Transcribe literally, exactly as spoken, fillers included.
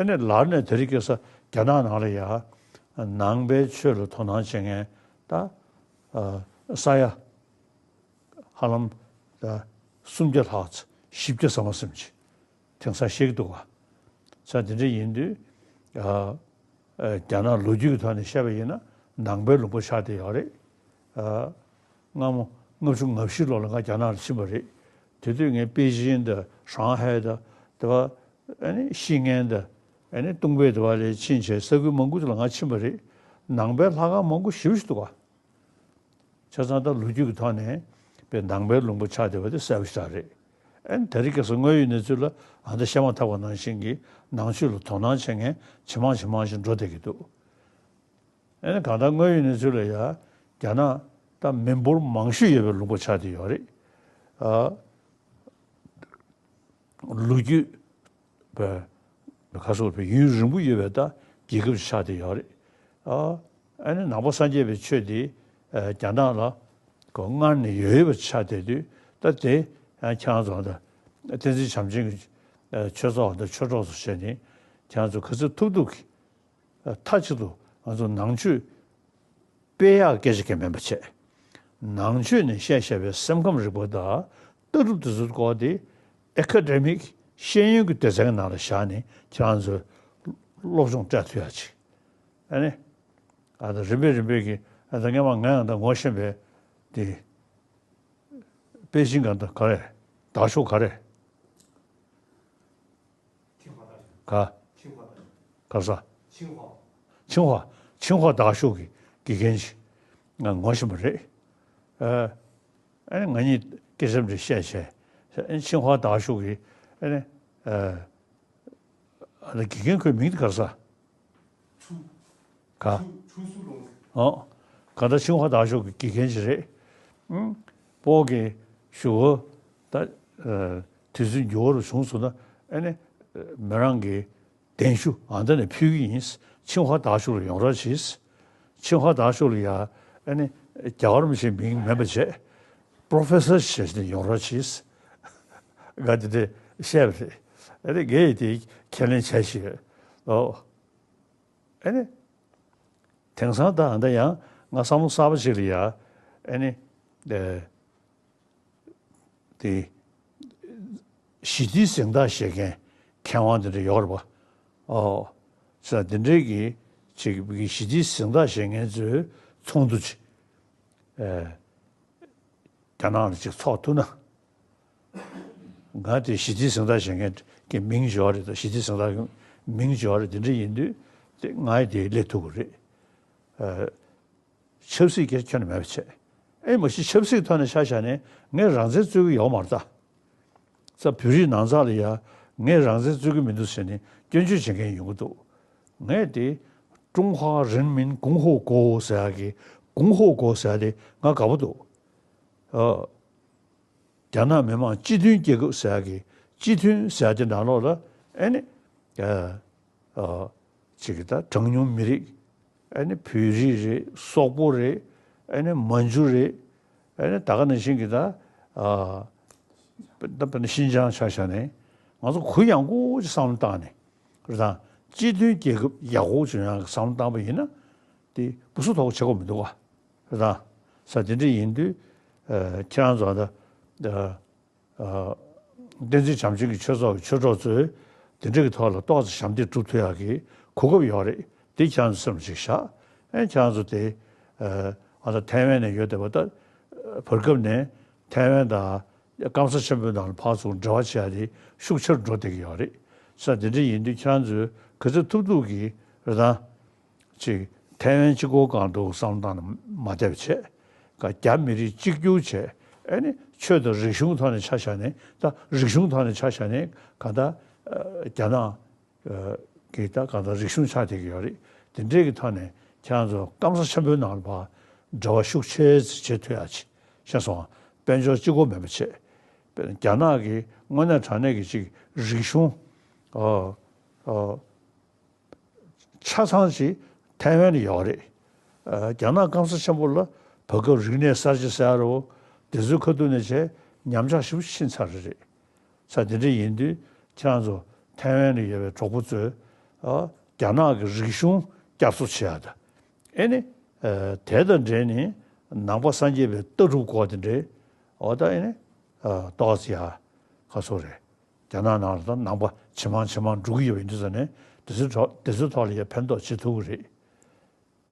ཨ་ནི་ལར་ནས་དེ་རིང་ཁ་སང་རྒྱ་ནག་ནང་ལ་ཡ་ནང་པའི་ཆོས་ལ་དོ་སྣང་བྱེད་མཁན་ད་ཨ་ས་ཡ་ཧ་ལམ་ད་སུམ་བརྒྱ་ལྷག་ཙམ་བཞི་བརྒྱ་ཙམ་ཟིན་གྱི་དེང་སང་ཤེས་ཀྱི་འདུག་ག་ས་དེ་འདྲ་ཡིན་དུས་ཨ་ཨ་རྒྱ་ནག་ལོ་རྒྱུས་ཀྱི་ཐོག་ནས་བཤད་པ་ཡིན་ན་ནང་པའི་ལུང་པ་ཆགས་བསྡད་ཡོད་རེད། ཨ་སྔ་མོ་ལྔ་བཅུ་ང་བཞི་ལོ་ལ་ང་རྒྱ་ནག་ལ་ཕྱིན་པ་རེད། དེ་དུས་ངས་པེ་ཅིན་དང་ཧྲང་ཧའེ་དང་དེ་བ་ཨ་ནི་ཤི་ངན་དང་ཨ་ནི་ཏུང་པེ་དེ་བ་ལ་ཕྱིན་བྱས་ས་ཁུལ་མང་པོ་ཅིག་ལ་ང་ཕྱིན་པ་རེད། ནང་པའི་ལྷ་ཁང་མང་པོ་ཞེ་པོ་ཞིག་འདུག་ག་བྱས་ཙང་ད་ལོ་རྒྱུས་ཀྱི་ཐོག་ནས་པའི་ནང་པའི་ལུང་པ་ཆགས་བསྡད་པ་དེ་གསལ་པོ་ཞིག་རེད། ཨ་ནི་དེ་རིང་ཁ་སང་དངོས་ཡོད་གནས་ཚུལ་ལ་ཨ་ད་བཤད་མ་ཐག་པ་ནང་བཞིན་གྱི་ནང་ཆོས་ལ་དོ་སྣང་བྱེད་མཁན་ཇེ་མང་ཇེ་མང་ཞིག་འགྲོ་བསྡད་ཀྱི་འདུག་ཨ་ནི་གང་ལྟར་དངོས་ཡོད་གནས་ཚུལ་ལ་ཡ་རྒྱ་ནག་ད་མི་འབོར་མང་ཤོས་ཡོད་པའི་ལུང་པ་ཆགས་བསྡད་ཡོད་རེད། ཨ། ལོ་རྒྱུས་པའི་ག་སོགས་པའི་ཡུན་རིང་པོ་ཡོད་པའི་ད་རྒྱལ་ཁབ་ཅིག་ཆགས་བསྡད་ཡོད་རེད། ཨ་ཨ་ནི་ནང་པ་སངས་རྒྱས་པའི་ཆོས་དེ་ཨ་རྒྱ་ནག་ལ་གོ་སྔར་ནས་ཡོད་ཡོད་པ་ཆགས་བསྡད་དུས་ད་དེ་ཨ་ཁྱེད་རང་ཚོ་ད་བསྟན་འཛིན་བྱམས་ཆེན་གྱི་ཨ་ཆོས་ཚོགས་ད་ཆོས་གྲོགས་ཚོ་བྱས་ནས་ཁྱེད་རང་ཚོ་ག་ཚོད་ཐུབ་ཐུབ་ཀྱིས་མཐའ་གཅིག་ཏུ་ང་ཚོ་ནང་ཆོས་སྤེལ་ཡག་སྐད་ཆ་གང་མིན་པ་བྱས། ནང་ཆོས་ནས་བཤད་བཤད་པའི་སེམས་ཁམས་རིག་པ་དང་ལྟ་གྲུབ་དེ་ཚོའི་སྐོར་དེ་ཨེ་ཁ་ཌེ་མིག་ཤེས་ཡོན་གྱི་སྡེ་ཚན་གྱི་ནང་ལ་བཞག་ནས་ཁྱེད་རང་ཚོས་སློབ་སྦྱོང་སྤྲད་ཐུབ་ཡག་ཅིག་ཨ་ནི་ཨ་ད་རིམ་པས་རིམ་པས་ཀྱི་ཨ་ད་སྔན་མ་ང་ཡང་ད་ངོ་ཤེས་པའི་དེ་པེ་ཅིན་ག་ད་ག་རེ་དར་ཤོག་ག་རེ། ག་ག་ས། ཆིང་ཧྭ། ཆིང་ཧྭ་དར་ཤོག་གི་དགེ་རྒན་ཅིག་ང་ངོ་ཤེས་པ་རེད། ཨ་ཨ་ནི་ང་གཉིས་སྐད་ཆ་འདྲ་བཤད་བྱས། ཨ་ནི་ཆིང་ཧྭ་དར་ཤོག་གི་ཨ་ནི་ཨ་ཨ་ནི་དགེ་རྒན་ཁོའི་མིང་དེ་ག་རེ་ཟེར། ག་ཨོ། ག་ད་ཆིང་ཧྭ་དར་ཤོག་གི་དགེ་རྒན་ཅིག་རེད། ཨང་། སྤོ་གི་ཞུ་བ་ད་དུས་ཚོད་འགྱུར་བ་རུ་བྱུང་སོང་ན་ཨ་ནི་མི་རང་གི་གདན་ཞུ་ཨ་འདི་ནས་ཕུལ་གི་ཡིན། ཆིང་ཧྭ་དར་ཤོག་ལ་ཡོང་རོགས་གྱིས། ཆིང་ཧྭ་དར་ཤོག་ལ་ཡ་ཨ་ནི་རྒྱ་གར་མི་ཞིག་མིང་མེད་པ་བྱས། པྲོ་ཕེ་སར་བྱས་ནས་ཡོང་རོགས་གྱིས། ང་དེ་འདྲ་བཤད་པ་རེད། ཨ་ནི་ངས་དེ་ཁས་ལེན་བྱས་ཤིག་ཨོ། ཨ་ནི། དེང་སང་ད་ཨ་ད་ཡང་ང་བསམ་བློ་གསར་པ་ཞིག་ལ་ཡ། ཨ་ནི། ཨེ། དེ། ཞི་བདེའི་གཟེངས་རྟགས་བཞེས་མཁན་མཁས་དབང་དེ་འདྲ་ཡོད་རེད་པ། ཨོ། ས་དེ་འདྲའི་གི་ཅིག་གི་ཞི་བདེའི་གཟེངས་རྟགས་བཞེས་མཁན་ཚོའི་ཚོགས་འདུ་ཅིག་ཨེ། རྒྱ་ནག་ལ་ཅིག་ཚོགས་ཐུབ་ན། ང་དེ་ཞི་བདེའི་གཟེངས་རྟགས་བཞེས་མཁན་གྱི་མིང་བརྗོད་རེད་ད། ཞི་བདེའི་གཟེངས་རྟགས་ཀྱི་མིང་བརྗོད་རེད། དེ་འདྲ་ཡིན་དུས་དེ་ང་ཡི་དེ་སླེབས་ཐུབ་ཀྱི་རེད། ཨ། ཆབ་སྲིད་སྐད་ཆ་ཁྱོན་ནས་མེད་པ་བྱས། ཨེ་མ་གཞི་ཆབ་སྲིད་ཐོག་ནས་ཆ་བཞག་ནས་ངས་རང་བཙན་རྩོད་ཀྱི་ཡོད་མ་རེད་ད། ས་བོད་རིགས་ནང་ཚགས་ལ་ཡ་ངས་རང་བཙན་རྩོད་ཀྱི་མི་འདུག་ཟེར་ནས་སྐྱོན་བརྗོད་བྱེད་མཁན་ཡོང་གི་འདུག་ངས་དེ་ཀྲུང་ཧྭ་རིན་མིན་གོང་ཧོ་གོ་ཧོ་ཟེར་ཡག་གི་གོང་ཧོ་གོ་ཧོ་ཟེར་ཡག་དེ་ང་དགའ་པོ་འདུག་ཨ། རྒྱ་ནག་མི་དམངས་སྤྱི་མཐུན་རྒྱལ་ཁབ་ཟེར་ཡག་གི་སྤྱི་མཐུན་ཟེར་ཡག་དེ་ནང་ལོགས་ལ་ཨེ་ནི། ཨ། ཨ། ཅིག་གི་ད་གྲངས་ཉུང་མི་རིགས། ཨ་ནི་བོད་རིགས་རེད། སོག་པོ་རེད། ཨ་ནི་མན་ཇུ་རེད། ཨ་ནི་ད་ག་ནང་བཞིན་གྱི་ད། ཨ། ད་དཔེར་ན་ཤིན་ཅང་ཆ་བཞག་ནས་ང་ཚོ་གུ་ཡངས་པོ་ཅིག་བསམ་བློ་བཏང་ནས་རེད་ད། སྤྱི་མཐུན་རྒྱལ་ཁབ་ཡག་པོ་བྱུང་ཡག་གི་བསམ་བློ་བཏང་པ་ཡིན་ན་དེ་སྦུ་སུ་དོག་བྱེད་དགོས་མི་འདུག་ག་རེད་ད། ས་དེ་འདྲ་ཡིན་དུས། ཨ། ཁྱེད་རང་ཚོ་ད། ཨ། ཨ། བསྟན་འཛིན་བྱམས་ཆེན་གྱི་ཆོས་ཚོགས་ཀྱི་ཆོས་གྲོགས་ཚོས་དེ་འདྲ་གི་ཐོག་ལ་ཏོག་ཙམ་ཞབས་འདེགས་སྒྲུབ་ཐུབ་ཡག་གི་གོ་སྐབས་ཡོད་རེད། དེ་ཁྱེད་རང་ཚོ་སེམས་ལ་ཅིག་བཞག་ཨེ་ཁྱེད་རང་ཚོ་དེ། ཨ། ང་ཚོ་ཐའེ་ཝན་ནས་ཡོད་བསྡད་པ་ད། བར་སྐབས་ནས་ཐའེ་ཝན་དང་སྐམ་ས་ཆེན་པོའི་ནང་ལ་ཕར་ཚུར་འབྲེལ་བ་བྱེད་ཡག་དེ་ཤུགས་ཆེར་འགྲོ་བསྡད་ཀྱི་ཡོད་རེད། ས་དེ་འདྲ་ཡིན་དུས་ཁྱེད་རང་ཚོས་ག་ཚོད་ཐུབ་ཐུབ་ཀྱིས་རེད་ད། ཅིག་ཐའེ་ཝན་གཅིག་པོ་སྒང་དུ་བསམ་བློ་བཏང་ནས་མ་བསྡད་པ་བྱས། ག་རྒྱ་མི་རིགས་གཅིག་གྱུར་བྱས། ཨ་ནི་ཆོས་དང་རིག་གཞུང་ཐོག་ནས་ཆ་བཞག་ནས་ད་རིག་གཞུང་ཐོག་ནས་ཆ་བཞག་ནས་ག་ད། ཨ། རྒྱ་ནག་གི་ད་ག་ད་རིག་གཞུང་ཆགས་བསྡད་ཀྱི་ཡོད་རེད། དེ་འདྲའི་གི་ཐོག་ནས་ཁྱེད་རང་ཚོ་སྐམ་ས་ཆེན་པོའི་ནང་ལ་ཕར་འབྲེལ་བ་ཤུགས་ཆེ་ཙམ་བྱེད་ཐུབ་ཡག་ཅིག་ཤེས་སོང་ང་། དཔལ་འབྱོར་གཅིག་པོ་མེད་པ་བྱས། རྒྱ་ནག་གི་དངོས་གནས་དྲང་གནས་ཀྱི་ཅིག་རིག་གཞུང་། ཨ། ཨ། ཆ་ཚང་ཞིག་ཐའེ་ཝན་ལ་ཡོད་རེད། ཨ། རྒྱ་ནག་སྐམ་ས་ཆེན་པོ་ལ་བར་སྐབས་རིག་གནས་གསར་བརྗེ་ཟེར་ཡ་རོ། དེ་ཚོའི་ཁ་ཐུག་ནས་བྱས་ཉམས་ཆག་ཞེ་པོ་ཕྱིན་ཚར་རེད། ས་དེ་འདྲ་ཡིན་དུས་ཁྱེད་རང་ཚོ་ཐའེ་ཝན་ལ་ཡོད་པའི་གྲོགས་པོ་ཚོས་ ཨ་རྒྱ་ནག་གི་རིག་གཞུང་བསྐྱར་གསོ་བྱེད་ཡ་ད། ཨེ་ནི་ཨ་དེ་དང་འབྲེལ་ནས་ནང་པ་སངས་རྒྱས་པའི་ལྟ་གྲུབ་སྐོར་དེ་འདྲའི་འོ་ད་ཨེ་ནི་ཨ་ཏོག་ཙམ་ཡ་ཁ་སོ་རེད། རྒྱ་ནག་ནང་ལ་ད་ནང་པ་ཇེ་མང་ཇེ་མང་འགྲོ་གི་ཡོད་པ་ཡིན་དུས་ཙང་ནས་དེ་ཚོའི་ཐོག་དེ་ཚོའི་ཐོག་ལ་ཡ་ཕན་ཐོགས་བྱེད་ཐུབ་ཀྱི་རེད།